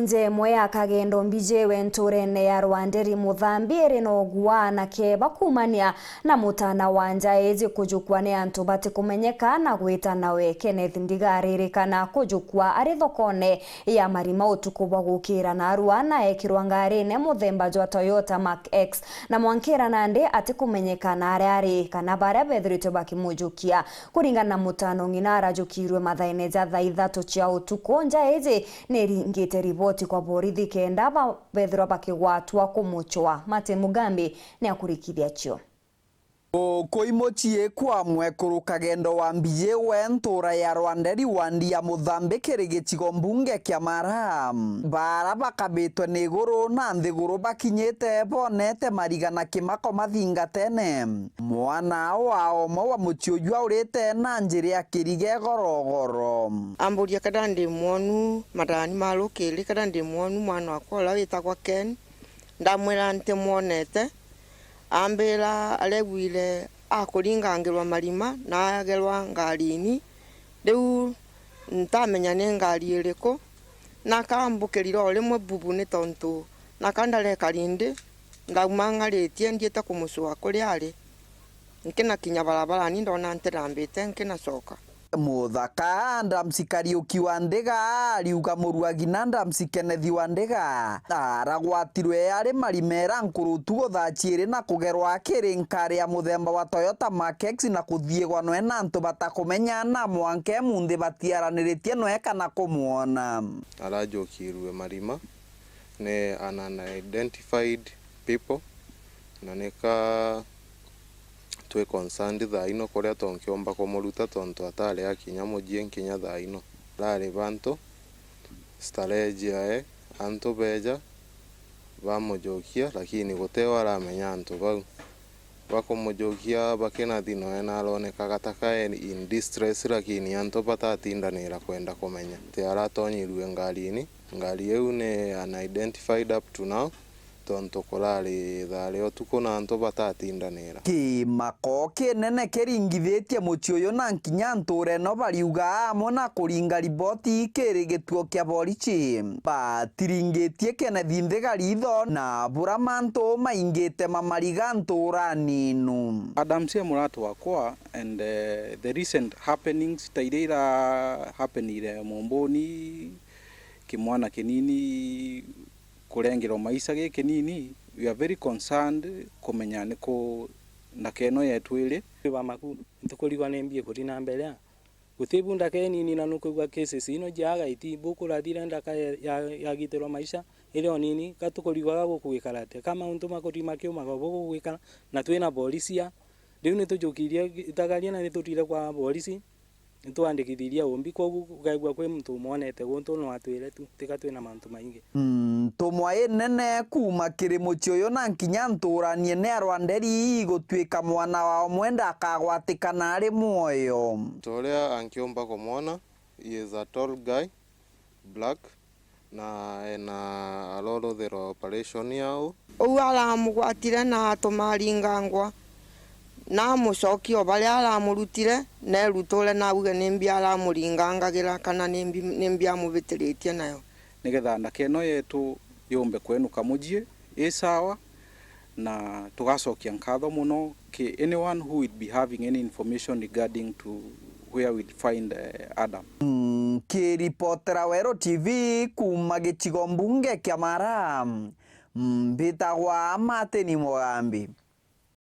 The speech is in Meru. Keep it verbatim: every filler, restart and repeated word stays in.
Nja imwe ya Kagendo Mbijiwe nturene ya Rwanderi Muthambi iri na ugwa anake bakumania na mutana wa nja iji kujukwa ni antu batikumenyeka na gwita nawe. Kenneth Ndiga aririkana kujukwa ari thokone ya Marima utuku bwa gukira narua na ekirwa ngarine muthemba jwa Toyota Mark X na mwankira nandi atikumenyeka na aria ari kana baria bethiritwe bakimujukia. Kuringana na mutano, ng'ina arajukirwe mathaene ja thaa ithatu cia utuku. Nja iji ni iringite riboti kwa borithi kenda ba-, bethirwa bakigwatwa kumucwa. Martin Mugambi ni akurikithia cio. Ukui mucii kwa mwekuru Kagendo wa Mbijiwe ntura ya Rwanderi wandi ya Muthambi kiri gicigo mbunge kia Mara. Bara bakabitwe ni iguru na nthiguru bakinyite bonete mariga na kimako mathingatene. Mwana wa omwe wa mucii uju aurite na njira ya kiriga igorogoro. Amburia kada ndi mwonu, matani ma rukiri, kada ndi mwonu mwana wakwa uria witagwa Ken. Ndamwira ntimwonete, ambira aregwire akuringangirwa marima na agerwa ngarini. Riu ntamenya ni ngari iriku, na akambukirira o rimwe bubu, ni tontu na ka ndareka rindi, ndauma ng'aritie ndiite kumucua kuria ari. Nkinakinya barabarani, ndona ntirambite, nkinacoka. Muthaka Adams Kariuki wa Ndiga ariuga muruagi na Adams Kenneth wa Ndiga aragwatirwe ari marimera nkurutu thaa ciiri na kugerwa akiri nkari ya muthemba wa Toyota Mark X na kuthiigwa noe na antu batakumenya na mwanka emunthi batiaraniritie noe kana kumwona. Arajukirue marima ni an unidentified people, na nika twi concerned thaa ino kuria tunkiumba kumuruta, tontu atari akinya mucii nkinya thaa ino. Arari bantu starehe ciae, antu beja bamujukia, lakini guti u aramenya antu bau. Bakumujukia bakinathi noe na aronekaga ta ka in distress, lakini antu batatindanira kwenda kumenya. Ti aratonyirue ngarini. Ngari iu ni unidentified up to now, tontu kurari thaa ria utuku na antu batatindanira. Kimako kinene kiringithitie mucii uyu na nkinya ntura ino bariuga amwe na kuringa riboti kiri gituo kia borichi. Batiringitie Kenneth Ndiga ritho na bura mantu maingite mamariga nturani inu. Adams e muratu wakwa, and, eh, the recent happenings ta iria ira happenire Mumbuni, kimwana kinini kurengerwa maisha gi kinini, we are very concerned kumenya ni ku ndaka ino yetu iri. Twi ba maku, ntukurigwa ni mbi ikuthi na mbere a. Guti bu ndaka inini na nukwigua cases ino jiaga iti bukurathire ndaka ya, ya, yagitirwa maisha iri o nini, ka tukurigwaga gukugikara atia? Ka mauntu makuthi makiumaga o bugugwikara na twina borisi a? Riu nitujukirie itagaria na nitutire kwa borisi. Nitwandikithirie umbi, kwogu ukeegua kwi muntu umwonete guntu no atwire tu, tiga twina mantu maingi. Ntumwa inene kuuma kiri mucii uyu na nkinya nturanie ni arwanderi igutwika mwana wa umwe ndakagwatikana ari mwoyo. Muntu uria ankiumba kumwona, he is a tall guy, black, na ena arorutherwa operation yao. Uu aramugwatire na atuma aringangwa, na amucokia o baria aramurutire, na eruture na auge nimbi aramuringangagira kana nimbi, nimbi amubitiritie nayo. Nigetha ndaka ino yetu yumbe kwenuka mucii i sawa, na tugacokia nkatho mono ki anyone who will be having any information regarding to where we'll find, eh, Adam. Nkiripotera Weru T V kuuma gicigo mbunge kia Mara, mbitagwa Martin Mugambi.